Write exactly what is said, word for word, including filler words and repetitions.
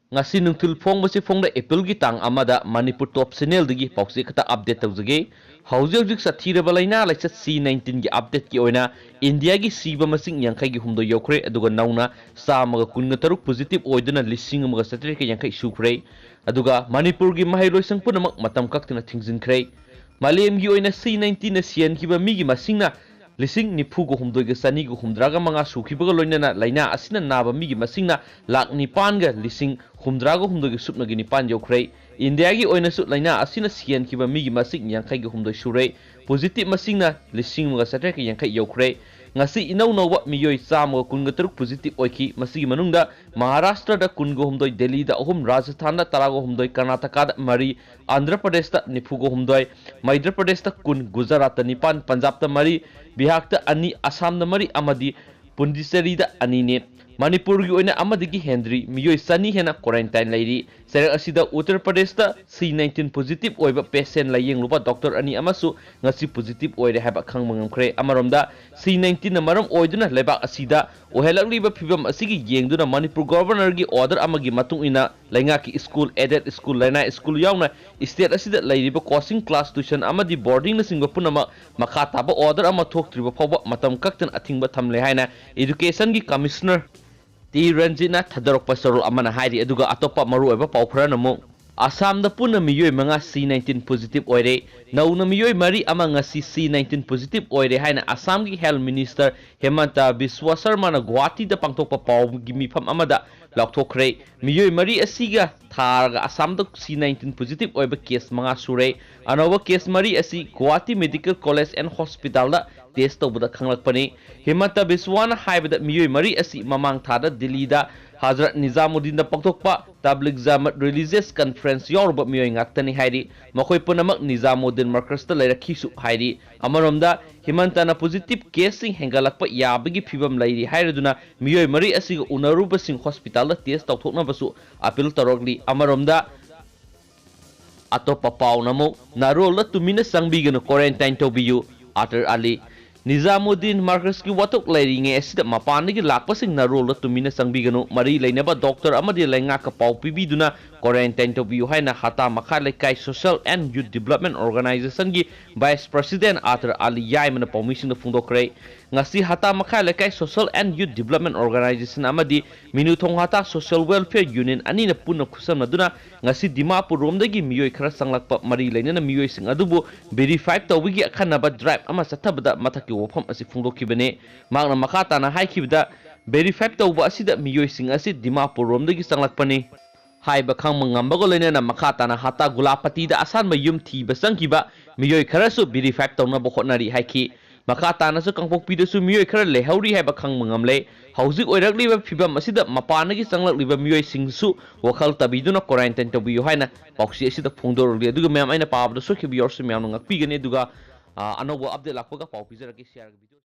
ꯉꯁꯤ ꯅꯨꯡꯊꯤꯜ ꯐꯣꯡꯕꯁꯤ ꯐꯣꯡꯂꯦ, ꯑꯦꯄ꯭ꯔꯤꯜꯒꯤ ꯇꯥꯡ ꯑꯃꯗ ꯃꯅꯤꯄꯨꯔ ꯇꯣꯞ ꯆꯦꯅꯦꯜꯗꯒꯤ ꯄꯥꯎꯆꯦ ꯈꯛꯇ ꯑꯞꯗꯦꯠ ꯇꯧꯖꯒꯦ꯫ ꯍꯧꯖꯤꯛ ꯍꯧꯖꯤꯛ ꯁꯥꯊꯤꯔꯕ ꯂꯥꯏꯅꯥ ꯂꯥꯏꯆꯠ ꯁꯤ ꯅꯥꯏꯟꯇꯤꯟꯒꯤ ꯑꯞꯗꯦꯠꯀꯤ ꯑꯣꯏꯅ ꯏꯟꯗꯤꯌꯥꯒꯤ ꯁꯤꯕ ꯃꯁꯤꯡ ꯌꯥꯡꯈꯩꯒꯤ ꯍꯨꯝꯗꯣꯏ ꯌꯧꯈ꯭ꯔꯦ, ꯑꯗꯨꯒ ꯅꯧꯅ ꯆꯥꯝꯃꯒ ꯀꯨꯟꯒ ꯇꯔꯨꯛ ꯄꯣꯖꯤꯇꯤꯚ ꯑꯣꯏꯗꯨꯅ ꯂꯤꯁꯤꯡ ꯑꯃꯒ ꯆꯥꯇ꯭ꯔꯦꯠꯀ ꯌꯥꯡꯈꯩ ꯁꯨꯈ꯭ꯔꯦ꯫ ꯑꯗꯨꯒ ꯃꯅꯤꯄꯨꯔꯒꯤ ꯃꯍꯩꯂꯣꯏꯁꯪ ꯄꯨꯝꯅꯃꯛ ꯃꯇꯝ ꯀꯛꯇꯅ ꯊꯤꯡꯖꯤꯟꯈ꯭ꯔꯦ꯫ ꯃꯥꯂꯦꯝꯒꯤ ꯑꯣꯏꯅ ꯁꯤ ꯅꯥꯏꯟꯇꯤꯟꯅ ꯁꯤꯍꯟꯈꯤꯕ ꯃꯤꯒꯤ ꯃꯁꯤꯡꯅ ꯂꯤꯁꯤꯡ ꯅꯤꯐꯨꯒ ꯍꯨꯝꯗꯣꯏꯒ ꯆꯅꯤꯒ ꯍꯨꯝꯗ꯭ꯔꯥꯒ ꯃꯉꯥ ꯁꯨꯈꯤꯕꯒ ꯂꯣꯏꯅꯅ ꯂꯥꯏꯅꯥ ꯑꯁꯤꯅ ꯅꯥꯕ ꯃꯤꯒꯤ ꯃꯁꯤꯡꯅ ꯂꯥꯈ ꯅꯤꯄꯥꯟꯒ ꯂꯤꯁꯤꯡ ꯍꯨꯝꯗ꯭ꯔꯥꯒ ꯍꯨꯝꯗꯣꯏꯒ ꯁꯨꯞꯅꯒꯤ ꯅꯤꯄꯥꯟ ꯌꯧꯈ꯭ꯔꯦ꯫ ꯏꯟꯗꯤꯌꯥꯒꯤ ꯑꯣꯏꯅꯁꯨ ꯂꯥꯏꯅꯥ ꯑꯁꯤꯅ ꯁꯤꯍꯟꯈꯤꯕ ꯃꯤꯒꯤ ꯃꯁꯤꯡ ꯌꯥꯡꯈꯩꯒ ꯍꯨꯝꯗꯣꯏ ꯁꯨꯔꯦ꯫ ꯄꯣꯖꯤꯇꯤꯚ ꯃꯁꯤꯡꯅ ꯂꯤꯁꯤꯡ ꯑꯃꯒ ꯆꯥꯇ꯭ꯔꯦꯠꯀ ꯌꯥꯡꯈꯩ ꯌꯧꯈ꯭ꯔꯦ꯫ ꯉꯁꯤ ꯏꯅꯧ ꯅꯧꯕ ꯃꯤꯑꯣꯏ ꯆꯥꯝꯃꯒ ꯀꯨꯟꯒ ꯇꯔꯨꯛ ꯄꯣꯖꯤꯇꯤꯚ ꯑꯣꯏꯈꯤ꯫ ꯃꯁꯤꯒꯤ ꯃꯅꯨꯡꯗ ꯃꯍꯥꯔꯥꯁꯇ꯭ꯔꯗ ꯀꯨꯟꯒ ꯍꯨꯝꯗꯣꯏ, ꯗꯦꯜꯂꯤꯗ ꯑꯍꯨꯝ, ꯔꯥꯖꯁꯊꯥꯟꯗ ꯇꯔꯥꯒ ꯍꯨꯝꯗꯣꯏ, ꯀꯔꯅꯥꯇꯀꯥꯗ ꯃꯔꯤ, ꯑꯟꯙ꯭ꯔ ꯄ꯭ꯔꯗꯦꯁꯇ ꯅꯤꯐꯨꯒ ꯍꯨꯝꯗꯣꯏ, ꯃꯩꯙ꯭ꯔ ꯄ꯭ꯔꯗꯦꯁꯇ ꯀꯨꯟ, ꯒꯨꯖꯔꯥꯠꯇ ꯅꯤꯄꯥꯟ, ꯄꯟꯖꯥꯕꯇ ꯃꯔꯤ, ꯕꯤꯍꯥꯔꯗ ꯑꯅꯤ, ꯑꯁꯥꯝꯗ ꯃꯔꯤ ꯑꯃꯗꯤ ꯄꯨꯟꯗꯤꯆꯦꯔꯤꯗ ꯑꯅꯤꯅꯤ꯫ ꯃꯅꯤꯄꯨꯔꯒꯤ ꯑꯣꯏꯅ ꯑꯃꯗꯒꯤ ꯍꯦꯟꯗ꯭ꯔꯤ, ꯃꯤꯑꯣꯏ ꯆꯅꯤ ꯍꯦꯟꯅ ꯀ꯭ꯋꯥꯔꯦꯟꯇꯥꯏꯟ ꯂꯩꯔꯤ꯫ ꯆꯩꯔꯛ ꯑꯁꯤꯗ ꯎꯠꯇꯔ ꯄ꯭ꯔꯗꯦꯁꯇ ꯁꯤ ꯅꯥꯏꯟꯇꯤꯟ ꯄꯣꯖꯤꯇꯤꯚ ꯑꯣꯏꯕ ꯄꯦꯁꯦꯟ ꯂꯥꯌꯦꯡꯂꯨꯕ ꯗꯣꯛꯇꯔ ꯑꯅꯤ ꯑꯃꯁꯨ ꯉꯁꯤ ꯄꯣꯖꯤꯇꯤꯚ ꯑꯣꯏꯔꯦ ꯍꯥꯏꯕ ꯈꯪꯕ ꯉꯝꯈ꯭ꯔꯦ꯫ ꯑꯃꯔꯣꯝꯗ ꯁꯤ ꯅꯥꯏꯟꯇꯤꯟꯅ ꯃꯔꯝ ꯑꯣꯏꯗꯨꯅ ꯂꯩꯕꯥꯛ ꯑꯁꯤꯗ ꯑꯣꯏꯍꯜꯂꯛꯂꯤꯕ ꯐꯤꯕꯝ ꯑꯁꯤꯒꯤ ꯌꯦꯡꯗꯨꯅ ꯃꯅꯤꯄꯨꯔ ꯒꯣꯚꯔꯅꯔꯒꯤ ꯑꯣꯔꯗꯔ ꯑꯃꯒꯤ ꯃꯇꯨꯡ ꯏꯟꯅ ꯂꯩꯉꯥꯛꯀꯤ ꯁ꯭ꯀꯨꯜ, ꯑꯦꯗꯦꯗ ꯁ꯭ꯀꯨꯜ, ꯂꯅꯥꯏ ꯁ꯭ꯀꯨꯜ ꯌꯥꯎꯅ ꯁ꯭ꯇꯦꯠ ꯑꯁꯤꯗ ꯂꯩꯔꯤꯕ ꯀꯣꯆꯤꯡ ꯀ꯭ꯂꯥꯁ, ꯇ꯭ꯌꯨꯁꯟ ꯑꯃꯗꯤ ꯕꯣꯔꯗꯤꯡꯅꯆꯤꯡꯕ ꯄꯨꯝꯅꯃꯛ ꯃꯈꯥ ꯇꯥꯕ ꯑꯣꯔꯗꯔ ꯑꯃ ꯊꯣꯛꯇ꯭ꯔꯤꯕ ꯐꯥꯎꯕ ꯃꯇꯝ ꯀꯛꯇꯅ ꯑꯊꯤꯡꯕ ꯊꯝꯂꯦ ꯍꯥꯏꯅ ꯏꯗꯨꯀꯦꯁꯟꯒꯤ ꯀꯃꯤꯁꯅꯔ ꯇꯤ ꯔꯟꯖꯤꯠꯅ ꯊꯥꯗꯣꯔꯛꯄ ꯆꯔꯣꯜ ꯑꯃꯅ ꯍꯥꯏꯔꯤ꯫ ꯑꯗꯨꯒ ꯑꯇꯣꯞꯄ ꯃꯔꯨꯑꯣꯏꯕ ꯄꯥꯎ ꯈꯔꯅ ꯑꯃꯨꯛ ꯑꯁꯥꯝꯗ ꯄꯨꯟꯅ ꯃꯤꯑꯣꯏ ꯃꯉꯥ ꯁꯤ ꯅꯥꯏꯟꯇꯤꯟ ꯄꯣꯖꯤꯇꯤꯚ ꯑꯣꯏꯔꯦ꯫ ꯅꯧꯅ ꯃꯤꯑꯣꯏ ꯃꯔꯤ ꯑꯃ ꯉꯁꯤ ꯁꯤ ꯅꯥꯏꯟꯇꯤꯟ ꯄꯣꯖꯤꯇꯤꯚ ꯑꯣꯏꯔꯦ ꯍꯥꯏꯅ ꯑꯁꯥꯝꯒꯤ ꯍꯦꯜꯊ ꯃꯤꯅꯤꯁꯇꯔ ꯍꯦꯃꯟꯇ ꯕꯤꯁ꯭ꯋ ꯁꯔꯃꯅ ꯒꯨꯋꯥꯍꯥꯇꯤꯗ ꯄꯥꯡꯊꯣꯛꯄ ꯄꯥꯎꯒꯤ ꯃꯤꯐꯝ ꯑꯃꯗ ꯂꯥꯎꯊꯣꯛꯈ꯭ꯔꯦ꯫ ꯃꯤꯑꯣꯏ ꯃꯔꯤ ꯑꯁꯤꯒ ꯊꯥꯔꯒ ꯑꯁꯥꯝꯗ ꯁꯤ ꯅꯥꯏꯟꯇꯤꯟ ꯄꯣꯖꯤꯇꯤꯚ ꯑꯣꯏꯕ ꯀꯦꯁ ꯃꯉꯥ ꯁꯨꯔꯦ꯫ ꯑꯅꯧꯕ ꯀꯦꯁ ꯃꯔꯤ ꯑꯁꯤ ꯒꯨꯋꯥꯍꯥꯇꯤ ꯃꯦꯗꯤꯀꯦꯜ ꯀꯣꯂꯦꯖ ꯑꯦꯟ ꯍꯣꯁꯄꯤꯇꯥꯜꯗ ꯇꯦꯁ ꯇꯧꯕꯗ ꯈꯪꯂꯛꯄꯅꯤ꯫ ꯍꯤꯃꯟꯇ ꯕꯤꯁ꯭ꯋꯥꯅ ꯍꯥꯏꯕꯗ ꯃꯤꯑꯣꯏ ꯃꯔꯤ ꯑꯁꯤ ꯃꯃꯥꯡ ꯊꯥꯗ ꯗꯤꯜꯂꯤꯗ ꯍꯖꯔꯠ ꯅꯤꯖꯥꯃꯨꯗꯗꯤꯟꯗ ꯄꯥꯡꯊꯣꯛꯄ ꯇꯕ꯭ꯂꯤꯒ ꯖꯃꯥꯠ ꯔꯤꯂꯤꯖꯤꯌꯁ ꯀꯟꯐꯔꯦꯟꯁ ꯌꯥꯎꯔꯨꯕ ꯃꯤꯑꯣꯏ ꯉꯥꯛꯇꯅꯤ ꯍꯥꯏꯔꯤ꯫ ꯃꯈꯣꯏ ꯄꯨꯝꯅꯃꯛ ꯅꯤꯖꯥꯃꯨꯗꯗꯤꯟ ꯃꯔꯀꯖꯇ ꯂꯩꯔꯛꯈꯤꯁꯨ ꯍꯥꯏꯔꯤ꯫ ꯑꯃꯔꯣꯝꯗ ꯍꯤꯃꯟꯇꯅ ꯄꯣꯖꯤꯇꯤꯚ ꯀꯦꯁꯁꯤꯡ ꯍꯦꯟꯒꯠꯂꯛꯄ ꯌꯥꯕꯒꯤ ꯐꯤꯕꯝ ꯂꯩꯔꯤ ꯍꯥꯏꯔꯗꯨꯅ ꯃꯤꯑꯣꯏ ꯃꯔꯤ ꯑꯁꯤꯒ ꯎꯅꯔꯨꯕꯁꯤꯡ ꯍꯣꯁꯄꯤꯇꯥꯜꯗ ꯇꯦꯁ ꯇꯧꯊꯣꯛꯅꯕꯁꯨ ꯑꯄꯤꯜ ꯇꯧꯔꯛꯂꯤ꯫ ꯑꯃꯔꯣꯝꯗ ꯑꯇꯣꯞꯄ ꯄꯥꯎꯅ ꯑꯃꯨꯛ ꯅꯥꯔꯣꯜꯗ ꯇꯨꯃꯤꯟꯅ ꯆꯪꯕꯤꯒꯅꯨ, ꯀ꯭ꯋꯥꯔꯦꯟꯇꯥꯏꯟ ꯇꯧꯕꯤꯌꯨ, ꯑꯇꯔ ꯑꯂꯤ꯫ ꯅꯤꯖꯥꯃꯨꯗꯤꯟ ꯃꯥꯔꯀꯁꯀꯤ ꯋꯥꯊꯣꯛ ꯂꯩꯔꯤꯉꯩ ꯑꯁꯤꯗ ꯃꯄꯥꯟꯗꯒꯤ ꯂꯥꯛꯄꯁꯤꯡ ꯅꯔꯣꯜꯗ ꯇꯨꯃꯤꯟꯅ ꯆꯪꯕꯤꯒꯅꯨ꯫ ꯃꯔꯤ ꯂꯩꯅꯕ ꯗꯣꯛꯇꯔ ꯑꯃꯗꯤ ꯂꯩꯉꯥꯛꯀ ꯄꯥꯎ ꯄꯤꯕꯤꯗꯨꯅ ꯀ꯭ꯋꯥꯔꯦꯟꯇꯥꯏꯟ ꯇꯧꯕꯤꯌꯨ ꯍꯥꯏꯅ ꯍꯇꯥ ꯃꯈꯥ ꯂꯩꯀꯥꯏ Social and Youth Development Organizationꯒꯤ Vice President ꯑꯥꯇꯔ ꯑꯂꯤ ꯌꯥꯏꯃꯅ ꯄꯥꯎꯃꯤꯁꯤꯡꯗ ꯐꯣꯡꯗꯣꯛꯈ꯭ꯔꯦ꯫ ꯉꯁꯤ ꯍꯇꯥ ꯃꯈꯥ ꯂꯩꯀꯥꯏ Social and Youth Development Organization ꯑꯃꯗꯤ ꯃꯤꯅꯨꯊꯣꯡ ꯍꯇꯥ Social Welfare Union ꯑꯅꯤꯅ ꯄꯨꯟꯅ ꯈꯨꯠꯁꯝꯅꯗꯨꯅ ꯉꯁꯤ ꯗꯤꯃꯥꯄꯨꯔ ꯔꯣꯝꯗꯒꯤ ꯃꯤꯑꯣꯏ ꯈꯔ ꯆꯪꯂꯛꯄ ꯃꯔꯤ ꯂꯩꯅꯅ ꯃꯤꯑꯣꯏꯁꯤꯡ ꯑꯗꯨꯕꯨ verify ꯇꯧꯕꯒꯤ ꯑꯈꯟꯅꯕ drive ꯑꯃ ꯆꯠꯊꯕꯗ ꯃꯊꯛꯀꯤ ꯋꯥꯐꯝ ꯑꯁꯤ ꯐꯣꯡꯗꯣꯛꯈꯤꯕꯅꯤ꯫ ꯃꯍꯥꯛꯅ ꯃꯈꯥ ꯇꯥꯅ ꯍꯥꯏꯈꯤꯕꯗ, verify ꯇꯧꯕ ꯑꯁꯤꯗ ꯃꯤꯑꯣꯏꯁꯤꯡ ꯑꯁꯤ ꯗꯤꯃꯥꯄꯨꯔ ꯔꯣꯝꯗꯒꯤ ꯆꯪꯂꯛꯄꯅꯤ ꯍꯥꯏꯕ ꯈꯪꯕ ꯉꯝꯕꯒ ꯂꯣꯏꯅꯅ ꯃꯈꯥ ꯇꯥꯅ ꯍꯇꯥ ꯒꯨꯂꯥꯄꯇꯤꯗ ꯑꯁꯥꯟꯕ ꯌꯨꯝ ꯊꯤꯕ ꯆꯪꯈꯤꯕ ꯃꯤꯑꯣꯏ ꯈꯔꯁꯨ verify ꯇꯧꯅꯕ ꯍꯣꯠꯅꯔꯤ ꯍꯥꯏꯈꯤ꯫ ꯃꯈꯥ ꯇꯥꯅꯁꯨ ꯀꯥꯡꯄꯣꯛꯄꯤꯗꯁꯨ ꯃꯤꯑꯣꯏ ꯈꯔ ꯂꯩꯍꯧꯔꯤ ꯍꯥꯏꯕ ꯈꯪꯕ ꯉꯝꯂꯦ꯫ ꯍꯧꯖꯤꯛ ꯑꯣꯏꯔꯛꯂꯤꯕ ꯐꯤꯕꯝ ꯑꯁꯤꯗ ꯃꯄꯥꯟꯗꯒꯤ ꯆꯪꯂꯛꯂꯤꯕ ꯃꯤꯑꯣꯏꯁꯤꯡꯁꯨ ꯋꯥꯈꯜ ꯇꯥꯕꯤꯗꯨꯅ quarantine ꯇꯧꯕꯤꯌꯨ ꯍꯥꯏꯅ ꯄꯥꯎꯆꯦ ꯑꯁꯤꯗ ꯐꯣꯡꯗꯣꯔꯛꯂꯤ꯫ ꯑꯗꯨꯒ ꯃꯌꯥꯝ, ꯑꯩꯅ ꯄꯥꯕꯗ ꯁꯣꯏꯈꯤꯕ ꯌꯥꯎꯔꯁꯨ ꯃꯌꯥꯝꯅ ꯉꯥꯛꯄꯤꯒꯅꯤ꯫ ꯑꯗꯨꯒ, ꯑ, ꯑꯅꯧꯕ update ꯂꯥꯛꯄꯒ ꯄꯥꯎ ꯄꯤꯖꯔꯛꯀꯦ꯫ ꯁꯤꯌꯥꯔꯒ video